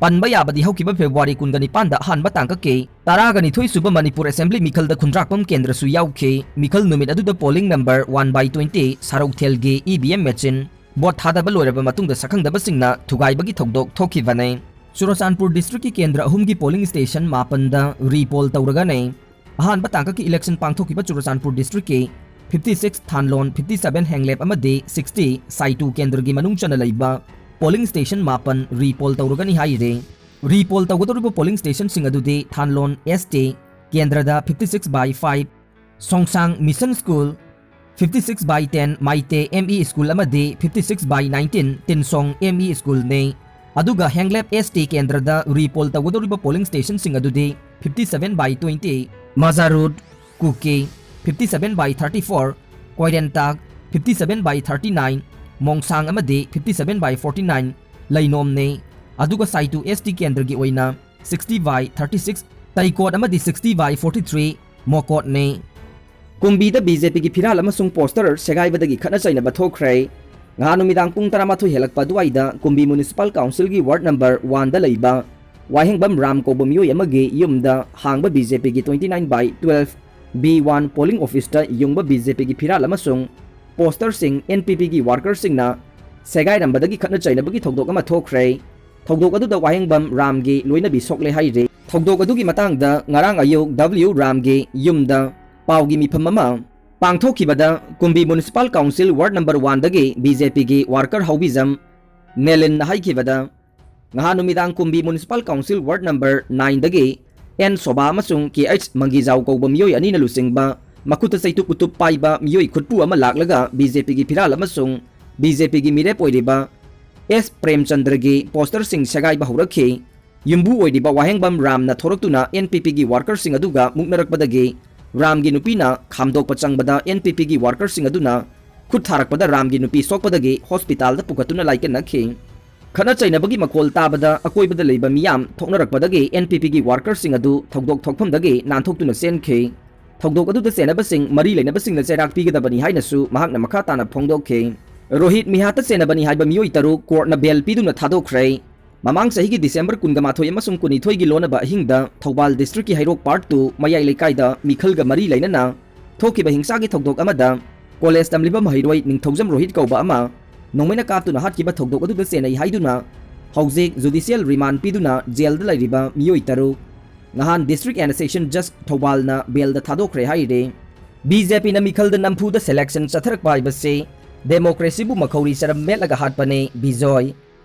ꯄꯟꯕ ꯌꯥꯕꯗꯤ ꯍꯧꯈꯤꯕ ꯐꯦꯕ꯭ꯔꯨꯋꯥꯔꯤ ꯀꯨꯟꯒ ꯅꯤꯄꯥꯟꯗ ꯑꯍꯥꯟꯕ ꯇꯥꯡꯀꯛꯀꯤ ꯇꯔꯥꯒ ꯅꯤꯊꯣꯏ ꯁꯨꯕ ꯃꯅꯤꯄꯨꯔ ꯑꯦꯁꯦꯝꯕ꯭ꯂꯤ ꯃꯤꯈꯜꯗ ꯈꯨꯟꯗ꯭ꯔꯥꯛꯄꯝ ꯀꯦꯟꯗ꯭ꯔꯁꯨ ꯌꯥꯎꯈꯤ꯫ ꯃꯤꯈꯜ ꯅꯨꯃꯤꯠ ꯑꯗꯨꯗ polling number one by twenty ꯁꯥꯔꯧꯊꯦꯜꯒꯤ E V M machine vote ꯊꯥꯗꯕ ꯂꯣꯏꯔꯕ ꯃꯇꯨꯡꯗ ꯁꯛꯈꯪꯗꯕꯁꯤꯡꯅ ꯊꯨꯒꯥꯏꯕꯒꯤ ꯊꯧꯗꯣꯛ ꯊꯣꯛꯈꯤꯕꯅꯤ꯫ ꯆꯨꯔꯆꯥꯟꯄꯨꯔ ꯗꯤꯁꯇ꯭ꯔꯤꯛꯀꯤ ꯀꯦꯟꯗ꯭ꯔ ꯑꯍꯨꯝꯒꯤ ꯄꯣꯂꯤꯡ ꯁ꯭ꯇꯦꯁꯟ ꯃꯥꯄꯟꯗ ꯔꯤꯄꯣꯜ ꯇꯧꯔꯒꯅꯤ꯫ ꯑꯍꯥꯟꯕ ꯇꯥꯡꯀꯛꯀꯤ ꯏꯂꯦꯛꯁꯟ ꯄꯥꯡꯊꯣꯛꯈꯤꯕ ꯆꯨꯔꯆꯥꯟꯄꯨꯔ ꯗꯤꯁꯇ꯭ꯔꯤꯛꯀꯤ fifty six ꯊꯥꯟꯂꯣꯟ, fifty seven ꯍꯦꯡꯂꯦꯞ ꯑꯃꯗꯤ sixty ꯁꯥꯏꯇꯨ ꯀꯦꯟꯗ꯭ꯔꯒꯤ ꯃꯅꯨꯡ ꯆꯟꯅ ꯂꯩꯕ ꯄꯣꯂꯤꯡ ꯁ꯭ꯇꯦꯁꯟ ꯃꯥꯄꯟ ꯔꯤꯄꯣꯜ ꯇꯧꯔꯒꯅꯤ ꯍꯥꯏꯔꯤ꯫ ꯔꯤꯄꯣꯜ ꯇꯧꯒꯗꯧꯔꯤꯕ ꯄꯣꯂꯤꯡ ꯁ꯭ꯇꯦꯁꯟꯁꯤꯡ ꯑꯗꯨꯗꯤ ꯊꯥꯟꯂꯣꯟ S T ꯀꯦꯟꯗ꯭ꯔꯗ fifty six by five, Songsang mission school fifty six by ten, Maite M E school ꯑꯃꯗꯤ fifty six by nineteen Tinsong M E ꯁ꯭ꯀꯨꯜꯅꯤ꯫ ꯑꯗꯨꯒ ꯍꯦꯡꯂꯦꯞ S T ꯀꯦꯟꯗ꯭ꯔꯗ ꯔꯤꯄꯣꯜ ꯇꯧꯒꯗꯧꯔꯤꯕ ꯄꯣꯂꯤꯡ ꯁ꯭ꯇꯦꯁꯟꯁꯤꯡ ꯑꯗꯨꯗꯤ fifty seven by twenty ꯃꯖꯥꯔꯨꯠ, Kuki, fifty seven by thirty four ꯀꯣꯏꯔꯦꯟꯇꯥꯛ, fifty seven by thirty nine ꯃꯣꯡꯁꯥꯡ ꯑꯃꯗꯤ fifty seven by forty nine ꯂꯩꯅꯣꯝꯅꯤ꯫ ꯑꯗꯨꯒ ꯁꯥꯏꯇꯨ S T ꯀꯦꯟꯗ꯭ꯔꯒꯤ ꯑꯣꯏꯅ sixty by thirty six ꯇꯩꯀꯣꯠ ꯑꯃꯗꯤ sixty by forty three ꯃꯣꯀꯣꯠꯅꯤ꯫ ꯀꯨꯝꯕꯤꯗ B J Pꯒꯤ ꯐꯤꯔꯥꯜ ꯑꯃꯁꯨꯡ poster ꯁꯦꯒꯥꯏꯕꯗꯒꯤ ꯈꯠꯅ ꯆꯩꯅꯕ ꯊꯣꯛꯈ꯭ꯔꯦ꯫ ꯉꯍꯥꯟ ꯅꯨꯃꯤꯗꯥꯡ ꯄꯨꯡ ꯇꯔꯥꯃꯥꯊꯣꯏ ꯍꯦꯜꯂꯛꯄ ꯑꯗꯨꯋꯥꯏꯗ ꯀꯨꯝꯕꯤ ꯃ꯭ꯌꯨꯅꯤꯁꯤꯄꯥꯜ ꯀꯥꯎꯟꯁꯤꯜꯒꯤ ꯋꯥꯔꯗ ꯅꯝꯕꯔ ꯋꯥꯟꯗ ꯂꯩꯕ ꯋꯥꯍꯦꯡꯕꯝ ꯔꯥꯝ ꯀꯧꯕ ꯃꯤꯑꯣꯏ ꯑꯃꯒꯤ ꯌꯨꯝꯗ ꯍꯥꯡꯕ B J Pꯒꯤ twenty nine by twelve B one polling ꯑꯣꯐꯤꯁꯇ ꯌꯨꯡꯕ B J Pꯒꯤ ꯐꯤꯔꯥꯜ ꯑꯃꯁꯨꯡ ꯄꯣꯁꯇꯔꯁꯤꯡ N P Pꯒꯤ ꯋꯥꯔꯀꯔꯁꯤꯡꯅ ꯁꯦꯒꯥꯏꯔꯝꯕꯗꯒꯤ ꯈꯠꯅ ꯆꯩꯅꯕꯒꯤ ꯊꯧꯗꯣꯛ ꯑꯃ ꯊꯣꯛꯈ꯭ꯔꯦ꯫ ꯊꯧꯗꯣꯛ ꯑꯗꯨꯗ ꯋꯥꯍꯦꯡꯕꯝ ꯔꯥꯝꯒꯤ ꯂꯣꯏꯅꯕꯤ ꯁꯣꯛꯂꯦ ꯍꯥꯏꯔꯤ꯫ ꯊꯧꯗꯣꯛ ꯑꯗꯨꯒꯤ ꯃꯇꯥꯡꯗ ꯉꯔꯥꯡ ꯑꯌꯨꯛ W ꯔꯥꯝꯒꯤ ꯌꯨꯝꯗ ꯄꯥꯎꯒꯤ ꯃꯤꯐꯝ ꯑꯃ ꯄꯥꯡꯊꯣꯛꯈꯤꯕꯗ Kumbi municipal council ward number ꯋꯥꯟꯗꯒꯤ B J Pꯒꯤ ꯋꯥꯔꯀꯔ ꯍꯥꯎꯕꯤꯖꯝ ꯅꯦꯂꯤꯟꯅ ꯍꯥꯏꯈꯤꯕꯗ, ꯉꯍꯥꯟ ꯅꯨꯃꯤꯗꯥꯡ Kumbi municipal council ward number ꯅꯥꯏꯟꯗꯒꯤ ꯑꯦꯟ ꯁꯣꯚꯥ ꯑꯃꯁꯨꯡ ꯀꯦ ꯑꯩꯆ ꯃꯪꯒꯤꯖꯥꯎ ꯀꯧꯕ ꯃꯤꯑꯣꯏ ꯑꯅꯤꯅ ꯂꯨꯆꯤꯡꯕ ꯃꯈꯨꯠꯇ ꯆꯩꯇꯨꯞ ꯎꯇꯨꯞ ꯄꯥꯏꯕ ꯃꯤꯑꯣꯏ ꯈꯨꯠꯄꯨ ꯑꯃ ꯂꯥꯛꯂꯒ ꯕꯤ ꯖꯦ ꯄꯤꯒꯤ ꯐꯤꯔꯥꯜ ꯑꯃꯁꯨꯡ ꯕꯤ ꯖꯦ ꯄꯤꯒꯤ ꯃꯤꯔꯦꯞ ꯑꯣꯏꯔꯤꯕ ꯑꯦꯁ ꯄ꯭ꯔꯦꯝꯆꯟꯗ꯭ꯔꯒꯤ ꯄꯣꯁꯇꯔꯁꯤꯡ ꯁꯦꯒꯥꯏꯕ ꯍꯧꯔꯛꯈꯤ꯫ ꯌꯨꯝꯕꯨ ꯑꯣꯏꯔꯤꯕ ꯋꯥꯍꯦꯡꯕꯝ ꯔꯥꯝꯅ ꯊꯣꯔꯛꯇꯨꯅ ꯑꯦꯟ ꯄꯤ ꯄꯤꯒꯤ ꯋꯥꯔꯀꯔꯁꯤꯡ ꯑꯗꯨꯒ ꯃꯨꯛꯅꯔꯛꯄꯗꯒꯤ ꯔꯥꯝꯒꯤ ꯅꯨꯄꯤꯅ ꯈꯥꯝꯗꯣꯛꯄ ꯆꯪꯕꯗ ꯑꯦꯟ ꯄꯤ ꯄꯤꯒꯤ ꯋꯥꯔꯀꯔꯁꯤꯡ ꯑꯗꯨꯅ ꯈꯨꯠ ꯊꯥꯔꯛꯄꯗ ꯔꯥꯝꯒꯤ ꯅꯨꯄꯤ ꯁꯣꯛꯄꯗꯒꯤ ꯍꯣꯁꯄꯤꯇꯥꯜꯗ ꯄꯨꯈꯠꯇꯨꯅ ꯂꯥꯏꯀꯠꯅꯈꯤ꯫ ꯈꯠꯅ ꯆꯩꯅꯕꯒꯤ ꯃꯈꯣꯜ ꯇꯥꯕꯗ ꯑꯀꯣꯏꯕꯗ ꯂꯩꯕ ꯃꯤꯌꯥꯝ ꯊꯣꯛꯅꯔꯛꯄꯗꯒꯤ ꯑꯦꯟ ꯄꯤ ꯄꯤꯒꯤ ꯋꯥꯔꯀꯔꯁꯤꯡ ꯑꯗꯨ ꯊꯧꯗꯣꯛ ꯊꯣꯛꯐꯝꯗꯒꯤ ꯅꯥꯟꯊꯣꯛꯇꯨꯅ ꯆꯦꯟꯈꯤ꯫ ꯊꯧꯗꯣꯛ ꯑꯗꯨꯗ ꯆꯦꯟꯅꯕꯁꯤꯡ ꯃꯔꯤ ꯂꯩꯅꯕꯁꯤꯡꯅ ꯆꯩꯔꯥꯛ ꯄꯤꯒꯗꯕꯅꯤ ꯍꯥꯏꯅꯁꯨ ꯃꯍꯥꯛꯅ ꯃꯈꯥ ꯇꯥꯅ ꯐꯣꯡꯗꯣꯛꯈꯤ꯫ ꯔꯣꯍꯤꯠ ꯃꯤꯍꯥꯠꯇ ꯆꯦꯟꯅꯕꯅꯤ ꯍꯥꯏꯕ ꯃꯤꯑꯣꯏ ꯇꯔꯨꯛ ꯀꯣꯔꯠꯅ ꯕꯦꯜ ꯄꯤꯗꯨꯅ ꯊꯥꯗꯣꯛꯈ꯭ꯔꯦ꯫ ꯃꯃꯥꯡ ꯆꯍꯤꯒꯤ ꯗꯤꯁꯦꯝꯕꯔ ꯀꯨꯟꯒ ꯃꯥꯊꯣꯏ ꯑꯃꯁꯨꯡ ꯀꯨꯟꯅꯤꯊꯣꯏꯒꯤ ꯂꯣꯟꯅꯕ ꯑꯍꯤꯡꯗ ꯊꯧꯕꯥꯜ ꯗꯤꯁꯇ꯭ꯔꯤꯛꯀꯤ ꯍꯩꯔꯣꯛ ꯄꯥꯔꯠ ꯇꯨ ꯃꯌꯥꯏ ꯂꯩꯀꯥꯏꯗ ꯃꯤꯈꯜꯒ ꯃꯔꯤ ꯂꯩꯅꯅ ꯊꯣꯛꯈꯤꯕ ꯍꯤꯡꯁꯥꯒꯤ ꯊꯧꯗꯣꯛ ꯑꯃꯗ ꯀꯣꯂꯦꯖ ꯇꯝꯂꯤꯕ ꯃꯍꯩꯔꯣꯏ ꯅꯤꯡꯊꯧꯖꯝ ꯔꯣꯍꯤꯠ ꯀꯧꯕ ꯑꯃ ꯅꯣꯡꯃꯩꯅ ꯀꯥꯞꯇꯨꯅ ꯍꯥꯠꯈꯤꯕ ꯊꯧꯗꯣꯛ ꯑꯗꯨꯗ ꯆꯦꯟꯅꯩ ꯍꯥꯏꯗꯨꯅ ꯍꯧꯖꯤꯛ ꯖꯨꯗꯤꯁꯤꯌꯦꯜ ꯔꯤꯃꯥꯟ ꯄꯤꯗꯨꯅ ꯖꯦꯜꯗ ꯂꯩꯔꯤꯕ ꯃꯤꯑꯣꯏ ꯇꯔꯨꯛ ꯉꯍꯥꯟ ꯗꯤꯁꯇ꯭ꯔꯤꯛ ꯑꯦꯟ ꯁꯦꯁꯟ ꯖꯁ ꯊꯧꯕꯥꯜꯅ ꯕꯦꯜꯗ ꯊꯥꯗꯣꯛꯈ꯭ꯔꯦ ꯍꯥꯏꯔꯤ꯫ ꯕꯤ ꯖꯦ ꯄꯤꯅ ꯃꯤꯈꯜꯗ ꯅꯝꯐꯨꯗ ꯁꯦꯂꯦꯛꯁꯟ ꯆꯠꯊꯔꯛꯄ ꯍꯥꯏꯕꯁꯤ ꯗꯦꯃꯣꯀ꯭ꯔꯦꯁꯤꯕꯨ ꯃꯈꯧꯔꯤ ꯆꯔꯝ ꯃꯦꯠꯂꯒ ꯍꯥꯠꯄꯅꯦ, ꯕꯤꯖꯣꯏ꯫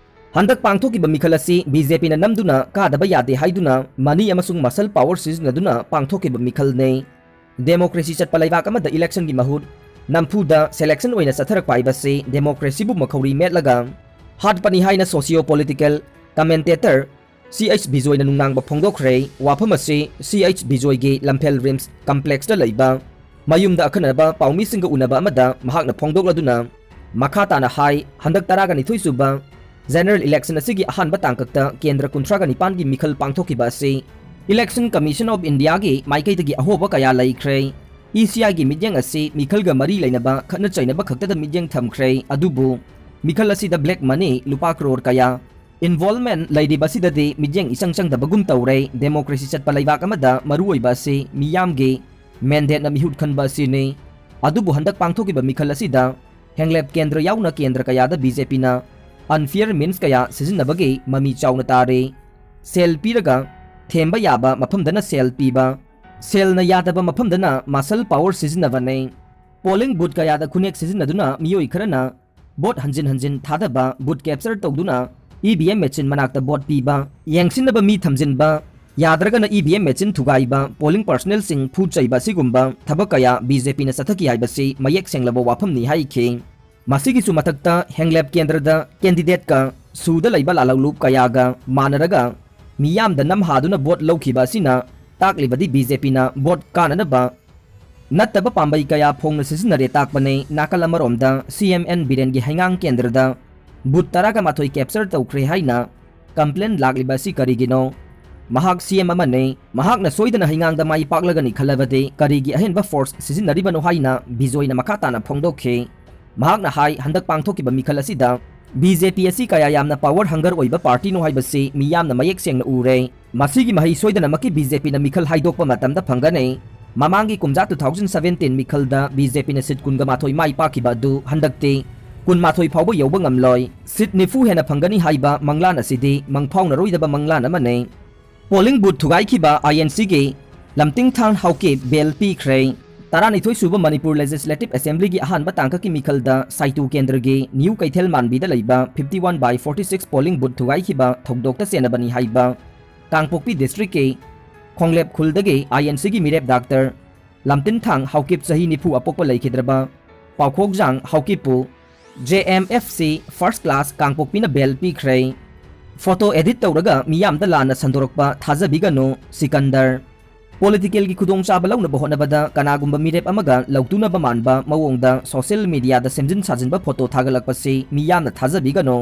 ꯍꯟꯗꯛ ꯄꯥꯡꯊꯣꯛꯈꯤꯕ ꯃꯤꯈꯜ ꯑꯁꯤ ꯕꯤ ꯖꯦ ꯄꯤꯅ ꯅꯝꯗꯨꯅ ꯀꯥꯗꯕ ꯌꯥꯗꯦ ꯍꯥꯏꯗꯨꯅ ꯃꯅꯤ ꯑꯃꯁꯨꯡ ꯃꯁꯜ ꯄꯥꯋꯔ ꯁꯤꯖꯤꯟꯅꯗꯨꯅ ꯄꯥꯡꯊꯣꯛꯈꯤꯕ ꯃꯤꯈꯜꯅꯤ꯫ ꯗꯦꯃꯣꯀ꯭ꯔꯦꯁꯤ ꯆꯠꯄ ꯂꯩꯕꯥꯛ ꯑꯃꯗ ꯏꯂꯦꯛꯁꯟꯒꯤ ꯃꯍꯨꯠ ꯅꯝꯐꯨꯗ ꯁꯦꯂꯦꯛꯁꯟ ꯑꯣꯏꯅ ꯆꯠꯊꯔꯛꯄ ꯍꯥꯏꯕꯁꯤ ꯗꯦꯃꯣꯀ꯭ꯔꯦꯁꯤꯕꯨ ꯃꯈꯧꯔꯤ ꯃꯦꯠꯂꯒ ꯍꯥꯠꯄꯅꯤ ꯍꯥꯏꯅ ꯁꯣꯁꯤꯌꯣ ꯄꯣꯂꯤꯇꯤꯀꯦꯜ ꯀꯃꯦꯟꯇꯦꯇꯔ ꯁꯤ ꯑꯩꯆ ꯕꯤꯖꯣꯏꯅ ꯅꯨꯡꯅꯥꯡꯕ ꯐꯣꯡꯗꯣꯛꯈ꯭ꯔꯦ꯫ ꯋꯥꯐꯝ ꯑꯁꯤ ꯁꯤ ꯑꯩꯆ ꯕꯤꯖꯣꯏꯒꯤ ꯂꯝꯐꯦꯜ ꯔꯤꯝꯁ ꯀꯝꯄ꯭ꯂꯦꯛꯁꯇ ꯂꯩꯕ ꯃꯌꯨꯝꯗ ꯑꯈꯟꯅꯕ ꯄꯥꯎꯃꯤꯁꯤꯡꯒ ꯎꯅꯕ ꯑꯃꯗ ꯃꯍꯥꯛꯅ ꯐꯣꯡꯗꯣꯛꯂꯗꯨꯅ ꯃꯈꯥ ꯇꯥꯅ ꯍꯥꯏ, ꯍꯟꯗꯛ ꯇꯔꯥꯒ ꯅꯤꯊꯣꯏ ꯁꯨꯕ ꯖꯦꯅꯔꯦꯜ ꯏꯂꯦꯛꯁꯟ ꯑꯁꯤꯒꯤ ꯑꯍꯥꯟꯕ ꯇꯥꯡꯀꯛꯇ ꯀꯦꯟꯗ꯭ꯔ ꯀꯨꯟꯊ꯭ꯔꯥꯒ ꯅꯤꯄꯥꯟꯒꯤ ꯃꯤꯈꯜ ꯄꯥꯡꯊꯣꯛꯈꯤꯕ ꯑꯁꯤ ꯏꯂꯦꯛꯁꯟ ꯀꯃꯤꯁꯟ ꯑꯣꯐ ꯏꯟꯗꯤꯌꯥꯒꯤ ꯃꯥꯏꯀꯩꯗꯒꯤ ꯑꯍꯣꯕ ꯀꯌꯥ ꯂꯩꯈ꯭ꯔꯦ꯫ ꯏ ꯁꯤ ꯑꯥꯏꯒꯤ ꯃꯤꯠꯌꯦꯡ ꯑꯁꯤ ꯃꯤꯈꯜꯒ ꯃꯔꯤ ꯂꯩꯅꯕ ꯈꯠꯅ ꯆꯩꯅꯕ ꯈꯛꯇꯗ ꯃꯤꯠꯌꯦꯡ ꯊꯝꯈ꯭ꯔꯦ, ꯑꯗꯨꯕꯨ ꯃꯤꯈꯜ ꯑꯁꯤꯗ ꯕ꯭ꯂꯦꯛ ꯃꯅꯤ ꯂꯨꯄꯥ ꯀ꯭ꯔꯣꯔ ꯀꯌꯥ ꯏꯟꯚꯣꯜꯚꯃꯦꯟ ꯂꯩꯔꯤꯕꯁꯤꯗꯗꯤ ꯃꯤꯠꯌꯦꯡ ꯏꯆꯪ ꯆꯪꯗꯕꯒꯨꯝ ꯇꯧꯔꯦ꯫ ꯗꯦꯃꯣꯀ꯭ꯔꯦꯁꯤ ꯆꯠꯄ ꯂꯩꯕꯥꯛ ꯑꯃꯗ ꯃꯔꯨꯑꯣꯏꯕ ꯑꯁꯤ ꯃꯤꯌꯥꯝꯒꯤ ꯃꯦꯟꯗꯦꯠꯅ ꯃꯤꯍꯨꯠ ꯈꯟꯕ ꯑꯁꯤꯅꯤ꯫ ꯑꯗꯨꯕꯨ ꯍꯟꯗꯛ ꯄꯥꯡꯊꯣꯛꯈꯤꯕ ꯃꯤꯈꯜ ꯑꯁꯤꯗ ꯍꯦꯡꯂꯦꯞ ꯀꯦꯟꯗ꯭ꯔ ꯌꯥꯎꯅ ꯀꯦꯟꯗ꯭ꯔ ꯀꯌꯥꯗ ꯕꯤ ꯖꯦ ꯄꯤꯅ ꯑꯟꯐꯤꯌꯔ ꯃꯤꯟꯁ ꯀꯌꯥ ꯁꯤꯖꯤꯟꯅꯕꯒꯤ ꯃꯃꯤ ꯆꯥꯎꯅ ꯇꯥꯔꯤ꯫ ꯁꯦꯜ ꯄꯤꯔꯒ ꯊꯦꯝꯕ ꯌꯥꯕ ꯃꯐꯝꯗꯅ ꯁꯦꯜ ꯄꯤꯕ, ꯁꯦꯜꯅ ꯌꯥꯗꯕ ꯃꯐꯝꯗꯅ ꯃꯁꯜ ꯄꯥꯋꯔ ꯁꯤꯖꯤꯟꯅꯕꯅꯤ꯫ ꯄꯣꯂꯤꯡ ꯕꯨꯠ ꯀꯌꯥꯗ ꯈꯨꯅꯦꯛ ꯁꯤꯖꯤꯟꯅꯗꯨꯅ ꯃꯤꯑꯣꯏ ꯈꯔꯅ ꯚꯣꯠ ꯍꯟꯖꯤꯟ ꯍꯟꯖꯤꯟ ꯊꯥꯗꯕ, ꯕꯨꯠ ꯀꯦꯞꯆꯔ ꯇꯧꯗꯨꯅ ꯏ ꯚꯤ ꯑꯦꯝ ꯃꯦꯆꯤꯟ ꯃꯅꯥꯛꯇ ꯚꯣꯠ ꯄꯤꯕ, ꯌꯦꯡꯁꯤꯟꯅꯕ ꯃꯤ ꯊꯝꯖꯤꯟꯕ, ꯌꯥꯗ꯭ꯔꯒꯅ ꯏ ꯚꯤ ꯑꯦꯝ ꯃꯦꯆꯤꯟ ꯊꯨꯒꯥꯏꯕ, ꯄꯣꯂꯤꯡ ꯄꯔꯁꯅꯦꯜꯁꯤꯡ ꯐꯨ ꯆꯩꯕ ꯑꯁꯤꯒꯨꯝꯕ ꯊꯕꯛ ꯀꯌꯥ ꯕꯤ ꯖꯦ ꯄꯤꯅ ꯆꯠꯊꯈꯤ ꯍꯥꯏꯕꯁꯤ ꯃꯌꯦꯛ ꯁꯦꯡꯂꯕ ꯋꯥꯐꯝꯅꯤ ꯍꯥꯏꯈꯤ꯫ ꯃꯁꯤꯒꯤꯁꯨ ꯃꯊꯛꯇ ꯍꯦꯡꯂꯦꯞ ꯀꯦꯟꯗ꯭ꯔꯗ ꯀꯦꯟꯗꯤꯗꯦꯠꯀ ꯁꯨꯗ ꯂꯩꯕ ꯂꯥꯜꯍꯧꯂꯨꯞ ꯀꯌꯥꯒ ꯃꯥꯟꯅꯔꯒ ꯃꯤꯌꯥꯝꯗ ꯅꯝꯍꯥꯗꯨꯅ ꯚꯣꯠ ꯂꯧꯈꯤꯕ ꯑꯁꯤꯅ ꯇꯥꯛꯂꯤꯕꯗꯤ ꯕꯤ ꯖꯦ ꯄꯤꯅ ꯚꯣꯠ ꯀꯥꯅꯅꯕ ꯅꯠꯇꯕ ꯄꯥꯝꯕꯩ ꯀꯌꯥ ꯐꯣꯡꯅ ꯁꯤꯖꯤꯟꯅꯔꯦ ꯇꯥꯛꯄꯅꯦ꯫ ꯅꯥꯀꯜ ꯑꯃꯔꯣꯝꯗ ꯁꯤ ꯑꯦꯝ ꯑꯦꯟ ꯕꯤꯔꯦꯟꯒꯤ ꯍꯩꯉꯥꯡ ꯀꯦꯟꯗ꯭ꯔꯗ ꯕꯨꯠ ꯇꯔꯥꯒ ꯃꯥꯊꯣꯏ ꯀꯦꯞꯆꯔ ꯇꯧꯈ꯭ꯔꯦ ꯍꯥꯏꯅ ꯀꯝꯄ꯭ꯂꯦꯟ ꯂꯥꯛꯂꯤꯕ ꯑꯁꯤ ꯀꯔꯤꯒꯤꯅꯣ? ꯃꯍꯥꯛ ꯁꯤ ꯑꯦꯝ ꯑꯃꯅꯤ, ꯃꯍꯥꯛꯅ ꯁꯣꯏꯗꯅ ꯍꯩꯉꯥꯡꯗ ꯃꯥꯏ ꯄꯥꯛꯂꯒꯅꯤ ꯈꯜꯂꯕꯗꯤ ꯀꯔꯤꯒꯤ ꯑꯍꯦꯟꯕ ꯐꯣꯔꯁ ꯁꯤꯖꯤꯟꯅꯔꯤꯕꯅꯣ ꯍꯥꯏꯅ ꯕꯤꯖꯣꯏꯅ ꯃꯈꯥ ꯇꯥꯅ ꯐꯣꯡꯗꯣꯛꯈꯤ꯫ ꯃꯍꯥꯛꯅ ꯍꯥꯏ, ꯍꯟꯗꯛ ꯄꯥꯡꯊꯣꯛꯈꯤꯕ ꯃꯤꯈꯜ ꯑꯁꯤꯗ ꯕꯤ ꯖꯦ ꯄꯤ ꯑꯁꯤ ꯀꯌꯥ ꯌꯥꯝꯅ ꯄꯥꯋꯔ ꯍꯪꯒꯔ ꯑꯣꯏꯕ ꯄꯥꯔꯇꯤꯅꯣ ꯍꯥꯏꯕꯁꯤ ꯃꯤꯌꯥꯝꯅ ꯃꯌꯦꯛ ꯁꯦꯡꯅ ꯎꯔꯦ꯫ ꯃꯁꯤꯒꯤ ꯃꯍꯩ ꯁꯣꯏꯗꯅꯃꯛꯀꯤ ꯕꯤ ꯖꯦ ꯄꯤꯅ ꯃꯤꯈꯜ ꯍꯥꯏꯗꯣꯛꯄ ꯃꯇꯝꯗ ꯐꯪꯒꯅꯤ꯫ ꯃꯃꯥꯡꯒꯤ ꯀꯨꯝꯖꯥ two thousand seventeen ꯃꯤꯈꯜꯗ ꯕꯤ ꯖꯦ ꯄꯤꯅ ꯁꯤꯠ ꯀꯨꯟꯒ ꯃꯥꯊꯣꯏ ꯃꯥꯏ ꯄꯥꯛꯈꯤꯕ ꯑꯗꯨ ꯍꯟꯗꯛꯇꯤ ꯀꯨꯟꯃꯥꯊꯣꯏ ꯐꯥꯎꯕ ꯌꯧꯕ ꯉꯝꯂꯣꯏ꯫ ꯁꯤꯠ ꯅꯤꯐꯨ ꯍꯦꯟꯅ ꯐꯪꯒꯅꯤ ꯍꯥꯏꯕ ꯃꯪꯂꯥꯟ ꯑꯁꯤꯗꯤ ꯃꯪꯐꯥꯎꯅꯔꯣꯏꯗꯕ ꯃꯪꯂꯥꯟ ꯑꯃꯅꯤ꯫ ꯄꯣꯂꯤꯡ ꯕꯨꯠ ꯊꯨꯒꯥꯏꯈꯤꯕ ꯑꯥꯏ ꯑꯦꯟ ꯁꯤꯒꯤ ꯂꯝꯇꯤꯡꯊꯥꯡ ꯍꯥꯎꯀꯤꯞ ꯕꯦꯜ ꯄꯤꯈ꯭ꯔꯦ꯫ ꯇꯔꯥꯅꯤꯊꯣꯏ ꯁꯨꯕ ꯃꯅꯤꯄꯨꯔ ꯂꯦꯖꯤꯁꯂꯦꯇꯤꯚ ꯑꯦꯁꯦꯝꯕ꯭ꯂꯤꯒꯤ ꯑꯍꯥꯟꯕ ꯇꯥꯡꯀꯛꯀꯤ ꯃꯤꯈꯜꯗ ꯁꯥꯏꯇꯨ ꯀꯦꯟꯗ꯭ꯔꯒꯤ ꯅ꯭ꯌꯨ ꯀꯩꯊꯦꯜ ꯃꯥꯟꯕꯤꯗ ꯂꯩꯕ fifty one by forty six polling booth ꯊꯨꯒꯥꯏꯈꯤꯕ ꯊꯧꯗꯣꯛꯇ ꯆꯦꯟꯅꯕꯅꯤ ꯍꯥꯏꯕ ꯀꯥꯡꯄꯣꯛꯄꯤ ꯗꯤꯁꯇ꯭ꯔꯤꯛꯀꯤ ꯈꯣꯡꯂꯦꯞ ꯈꯨꯜꯗꯒꯤ ꯑꯥꯏ ꯑꯦꯟ ꯁꯤꯒꯤ ꯃꯤꯔꯦꯞ ꯗꯥꯛꯇꯔ ꯂꯝꯇꯤꯟꯊꯥꯡ ꯍꯥꯎꯀꯤꯞ ꯆꯍꯤ ꯅꯤꯐꯨ ꯑꯄꯣꯛꯄ ꯂꯩꯈꯤꯗ꯭ꯔꯕ ꯄꯥꯎꯈꯣꯛꯖꯥꯡ ꯍꯥꯎꯀꯤꯞꯄꯨ J M F C first class ꯀꯥꯡꯄꯣꯛꯄꯤꯅ ꯕꯦꯜ ꯄꯤꯈ꯭ꯔꯦ꯫ ꯐꯣꯇꯣ ꯑꯦꯗꯤꯠ ꯇꯧꯔꯒ ꯃꯤꯌꯥꯝꯗ ꯂꯥꯟꯅ ꯁꯟꯗꯣꯔꯛꯄ ꯊꯥꯖꯕꯤꯒꯅꯨ, ꯁꯤꯀꯟꯗꯔ꯫ ꯄꯣꯂꯤꯇꯤꯀꯦꯜꯒꯤ ꯈꯨꯗꯣꯡꯆꯥꯕ ꯂꯧꯅꯕ ꯍꯣꯠꯅꯕꯗ ꯀꯅꯥꯒꯨꯝꯕ ꯃꯤꯔꯦꯞ ꯑꯃꯒ ꯂꯧꯇꯨꯅꯕ ꯃꯥꯟꯕ ꯃꯑꯣꯡꯗ ꯁꯣꯁꯤꯌꯦꯜ ꯃꯤꯗꯤꯌꯥꯗ ꯁꯦꯝꯖꯤꯟ ꯁꯥꯖꯤꯟꯕ ꯐꯣꯇꯣ ꯊꯥꯒꯠꯂꯛꯄꯁꯤ ꯃꯤꯌꯥꯝꯅ ꯊꯥꯖꯕꯤꯒꯅꯨ꯫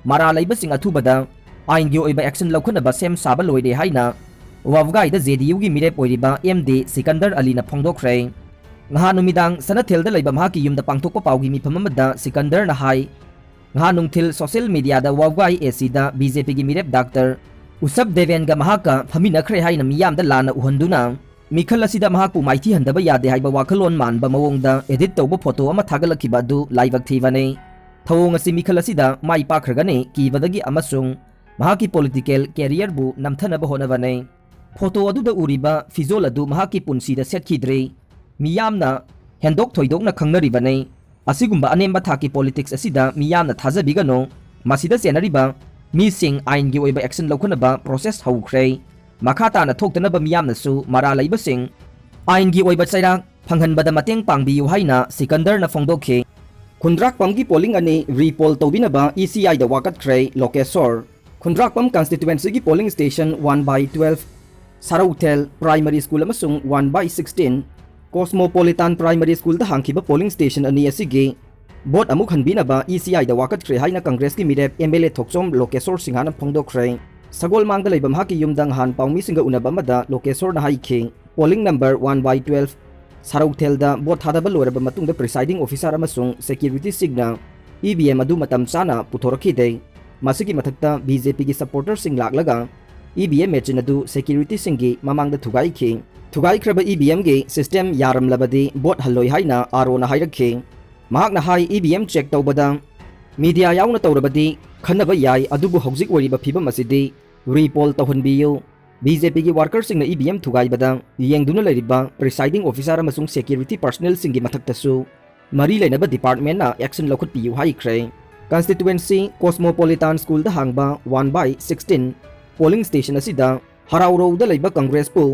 ꯃꯔꯥꯜ ꯂꯩꯕꯁꯤꯡ ꯑꯊꯨꯕꯗ ꯑꯥꯏꯟꯒꯤ ꯑꯣꯏꯕ ꯑꯦꯛꯁꯟ ꯂꯧꯈꯠꯅꯕ ꯁꯦꯝ ꯁꯥꯕ ꯂꯣꯏꯔꯦ ꯍꯥꯏꯅ ꯋꯥꯕꯒꯥꯏꯗ J D U ꯒꯤ ꯃꯤꯔꯦꯞ ꯑꯣꯏꯔꯤꯕ M D ꯁꯤꯀꯟꯗꯔ ꯑꯂꯤꯅ ꯐꯣꯡꯗꯣꯛꯈ꯭ꯔꯦ꯫ ꯉꯍꯥꯟ ꯅꯨꯃꯤꯗꯥꯡ ꯁꯅꯊꯦꯜꯗ ꯂꯩꯕ ꯃꯍꯥꯛꯀꯤ ꯌꯨꯝꯗ ꯄꯥꯡꯊꯣꯛꯄ ꯄꯥꯎꯒꯤ ꯃꯤꯐꯝ ꯑꯃꯗ ꯁꯤꯀꯟꯗꯔꯅ ꯍꯥꯏ, ꯉꯍꯥꯟ ꯅꯨꯡꯊꯤꯜ ꯁꯣꯁꯤꯌꯦꯜ ꯃꯤꯗꯤꯌꯥꯗ ꯋꯥꯕꯒꯥꯏ A C the B J P ꯒꯤ ꯃꯤꯔꯦꯞ ꯗꯥꯛꯇꯔ ꯎꯁꯕ ꯗꯦꯕꯦꯟꯒ ꯃꯍꯥꯛꯀ ꯐꯝꯃꯤꯟꯅꯈ꯭ꯔꯦ ꯍꯥꯏꯅ ꯃꯤꯌꯥꯝꯗ ꯂꯥꯟꯅ ꯎꯍꯟꯗꯨꯅ ꯃꯤꯈꯜ ꯑꯁꯤꯗ ꯃꯍꯥꯛꯄꯨ ꯃꯥꯏꯊꯤꯍꯟꯗꯕ ꯌꯥꯗꯦ ꯍꯥꯏꯕ ꯋꯥꯈꯜꯂꯣꯟ ꯃꯥꯟꯕ ꯃꯑꯣꯡꯗ ꯑꯦꯗꯤꯠ ꯇꯧꯕ ꯐꯣꯇꯣ ꯑꯃ ꯊꯥꯒꯠꯂꯛꯈꯤꯕ ꯑꯗꯨ ꯂꯥꯏꯕꯛ ꯊꯤꯕꯅꯤ꯫ ꯊꯧꯑꯣꯡ ꯑꯁꯤ ꯃꯤꯈꯜ ꯑꯁꯤꯗ ꯃꯥꯏ ꯄꯥꯛꯈ꯭ꯔꯒꯅꯤ ꯀꯤꯕꯗꯒꯤ ꯑꯃꯁꯨꯡ ꯃꯍꯥꯛꯀꯤ ꯄꯣꯂꯤꯇꯤꯀꯦꯜ ꯀꯦꯔꯤꯌꯔꯕꯨ ꯅꯝꯊꯅꯕ ꯍꯣꯠꯅꯕꯅꯤ꯫ ꯐꯣꯇꯣ ꯑꯗꯨꯗ ꯎꯔꯤꯕ ꯐꯤꯖꯣꯜ ꯑꯗꯨ ꯃꯍꯥꯛꯀꯤ ꯄꯨꯟꯁꯤꯗ ꯁꯦꯠꯈꯤꯗ꯭ꯔꯤ꯫ ꯃꯤꯌꯥꯝꯅ ꯍꯦꯟꯗꯣꯛ ꯊꯣꯏꯗꯣꯛꯅ ꯈꯪꯅꯔꯤꯕꯅꯤ꯫ ꯑꯁꯤꯒꯨꯝꯕ ꯑꯅꯦꯝꯕ ꯊꯥꯛꯀꯤ ꯄꯣꯂꯤꯇꯤꯛꯁ ꯑꯁꯤꯗ ꯃꯤꯌꯥꯝꯅ ꯊꯥꯖꯕꯤꯒꯅꯨ꯫ ꯃꯁꯤꯗ ꯆꯦꯟꯅꯔꯤꯕ ꯃꯤꯁꯤꯡ ꯑꯥꯏꯟꯒꯤ ꯑꯣꯏꯕ ꯑꯦꯛꯁꯟ ꯂꯧꯈꯠꯅꯕ ꯄ꯭ꯔꯣꯁꯦꯁ ꯍꯧꯈ꯭ꯔꯦ꯫ ꯃꯈꯥ ꯇꯥꯅ ꯊꯣꯛꯇꯅꯕ ꯃꯤꯌꯥꯝꯅꯁꯨ ꯃꯔꯥꯜ ꯂꯩꯕꯁꯤꯡ ꯑꯥꯏꯟꯒꯤ ꯑꯣꯏꯕ ꯆꯩꯔꯥꯛ ꯐꯪꯍꯟꯕꯗ ꯃꯇꯦꯡ ꯄꯥꯡꯕꯤꯌꯨ ꯍꯥꯏꯅ ꯁꯤꯀꯟꯗꯔꯅ ꯐꯣꯡꯗꯣꯛꯈꯤ꯫ ꯈꯨꯟꯗ꯭ꯔꯥꯛꯄꯝꯒꯤ polling ꯑꯅꯤ repoll ꯇꯧꯕꯤꯅꯕ ECIꯗ ꯋꯥꯀꯠꯈ꯭ꯔꯦ ꯂꯣꯀꯦꯁꯣꯔ꯫ ꯈꯨꯟꯗ꯭ꯔꯥꯛꯄꯝ constituencyꯒꯤ polling station one by twelve, ꯁꯔꯧꯊꯦꯜ Primary School ꯑꯃꯁꯨꯡ one by sixteen, Cosmopolitan Primary Schoolꯗ ꯍꯥꯡꯈꯤꯕ polling station ꯑꯅꯤ ꯑꯁꯤꯒꯤ vote ꯑꯃꯨꯛ ꯍꯟꯕꯤꯅꯕ ECIꯗ ꯋꯥꯀꯠꯈ꯭ꯔꯦ ꯍꯥꯏꯅ ꯀꯪꯒ꯭ꯔꯦꯁꯀꯤ ꯃꯤꯔꯦꯞ MLA ꯊꯣꯛꯆꯣꯝ ꯂꯣꯀꯦꯁꯣꯔ ꯁꯤꯡꯍꯅ ꯐꯣꯡꯗꯣꯛꯈ꯭ꯔꯦ꯫ ꯁꯒꯣꯜꯃꯥꯡꯗ ꯂꯩꯕ ꯃꯍꯥꯛꯀꯤ ꯌꯨꯝꯗ ꯅꯍꯥꯟ ꯄꯥꯎꯃꯤꯁꯤꯡꯒ ꯎꯅꯕ ꯑꯃꯗ ꯂꯣꯀꯦꯁꯣꯔꯅ ꯍꯥꯏꯈꯤ, polling number one by twelve ꯁꯔꯧꯊꯦꯜꯗ vote ꯊꯥꯗꯕ ꯂꯣꯏꯔꯕ ꯃꯇꯨꯡꯗ presiding officer ꯑꯃꯁꯨꯡ securityꯁꯤꯡꯅ EVM ꯑꯗꯨ ꯃꯇꯝ ꯆꯥꯅ ꯄꯨꯊꯣꯔꯛꯈꯤꯗꯦ꯫ ꯃꯁꯤꯒꯤ ꯃꯊꯛꯇ BJPꯒꯤ supporterꯁꯤꯡ ꯂꯥꯛꯂꯒ EVM machine ꯑꯗꯨ securityꯁꯤꯡꯒꯤ ꯃꯃꯥꯡꯗ ꯊꯨꯒꯥꯏꯈꯤ꯫ ꯊꯨꯒꯥꯏꯈ꯭ꯔꯕ EVMꯒꯤ system ꯌꯥꯔꯝꯂꯕꯗꯤ vote ꯍꯜꯂꯣꯏ ꯍꯥꯏꯅ ROꯅ ꯍꯥꯏꯔꯛꯈꯤ꯫ ꯃꯍꯥꯛꯅ ꯍꯥꯏ, EVM check ꯇꯧꯕꯗ media ꯌꯥꯎꯅ ꯇꯧꯔꯕꯗꯤ ꯈꯟꯅꯕ ꯌꯥꯏ, ꯑꯗꯨꯕꯨ ꯍꯧꯖꯤꯛ ꯑꯣꯏꯔꯤꯕ ꯐꯤꯕꯝ ꯑꯁꯤꯗꯤ repoll ꯇꯧꯍꯟꯕꯤꯌꯨ꯫ BJPꯒꯤ workerꯁꯤꯡꯅ EVM ꯊꯨꯒꯥꯏꯕꯗ ꯌꯦꯡꯗꯨꯅ ꯂꯩꯔꯤꯕ presiding officer ꯑꯃꯁꯨꯡ security personnelꯁꯤꯡꯒꯤ ꯃꯊꯛꯇꯁꯨ ꯃꯔꯤ ꯂꯩꯅꯕ departmentꯅ action ꯂꯧꯈꯠꯄꯤꯌꯨ ꯍꯥꯏꯈ꯭ꯔꯦ꯫ Constituency Cosmopolitan Schoolꯗ ꯍꯥꯡꯕ one by sixteen polling station ꯑꯁꯤꯗ ꯍꯔꯥꯎꯔꯧꯗ ꯂꯩꯕ ꯀꯪꯒ꯭ꯔꯦꯁꯄꯨ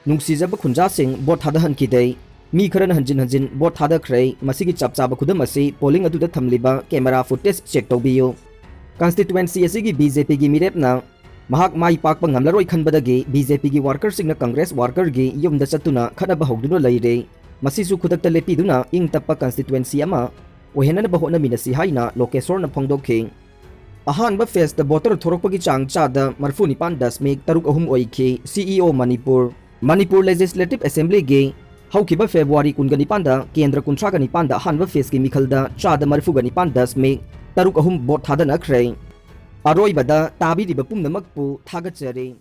ꯅꯨꯡꯁꯤꯖꯕ ꯈꯨꯟꯖꯥꯁꯤꯡ vote ꯊꯥꯗꯍꯟꯈꯤꯗꯦ꯫ ꯃꯤ ꯈꯔꯅ ꯍꯟꯖꯤꯟ ꯍꯟꯖꯤꯟ vote ꯊꯥꯗꯈ꯭ꯔꯦ꯫ ꯃꯁꯤꯒꯤ ꯆꯞ ꯆꯥꯕ ꯈꯨꯗꯝ ꯑꯁꯤ polling ꯑꯗꯨꯗ ꯊꯝꯂꯤꯕ camera footage check ꯇꯧꯕꯤꯌꯨ꯫ Constituency ꯑꯁꯤꯒꯤ BJPꯒꯤ ꯃꯤꯔꯦꯞꯅ ꯃꯍꯥꯛ ꯃꯥꯏ ꯄꯥꯛꯄ ꯉꯝꯂꯔꯣꯏ ꯈꯟꯕꯗꯒꯤ BJPꯒꯤ workerꯁꯤꯡꯅ ꯀꯪꯒ꯭ꯔꯦꯁ workerꯒꯤ ꯌꯨꯝꯗ ꯆꯠꯇꯨꯅ ꯈꯠꯅꯕ ꯍꯧꯗꯨꯅ ꯂꯩꯔꯦ꯫ ꯃꯁꯤꯁꯨ ꯈꯨꯗꯛꯇ ꯂꯦꯞꯄꯤꯗꯨꯅ ꯏꯪ ꯇꯞꯄ constituency ꯑꯃ ꯑꯣꯏꯍꯟꯅꯅꯕ ꯍꯣꯠꯅꯃꯤꯟꯅꯁꯤ ꯍꯥꯏꯅ ꯂꯣꯀꯦꯁꯣꯔꯅ ꯐꯣꯡꯗꯣꯛꯈꯤ꯫ ꯑꯍꯥꯟꯕ phaseꯇ voter ꯊꯣꯔꯛꯄꯒꯤ ꯆꯥꯡ ꯆꯥꯗ ꯃꯔꯤꯐꯨ ꯅꯤꯄꯥꯟ ꯗꯁꯃꯤꯛ ꯇꯔꯨꯛ ꯑꯍꯨꯝ ꯑꯣꯏꯈꯤ꯫ CEO ꯃꯅꯤꯄꯨꯔ꯫ ꯃꯅꯤꯄꯨꯔ Legislative Assemblyꯒꯤ ꯍꯧꯈꯤꯕ February ꯀꯨꯟꯒ ꯅꯤꯄꯥꯟꯗ ꯀꯦꯟꯗ꯭ꯔ ꯀꯨꯟꯊ꯭ꯔꯥꯒ ꯅꯤꯄꯥꯟꯗ ꯑꯍꯥꯟꯕ phaseꯀꯤ ꯃꯤꯈꯜꯗ ꯆꯥꯗ ꯃꯔꯤꯐꯨꯒ ꯅꯤꯄꯥꯟ ꯗꯁꯃꯤꯛ ꯇꯔꯨꯛ ꯑꯍꯨꯝ vote ꯊꯥꯗꯅꯈ꯭ꯔꯦ꯫ ꯑꯔꯣꯏꯕꯗ ꯇꯥꯕꯤꯔꯤꯕ ꯄꯨꯝꯅꯃꯛꯄꯨ ꯊꯥꯒꯠꯆꯔꯤ꯫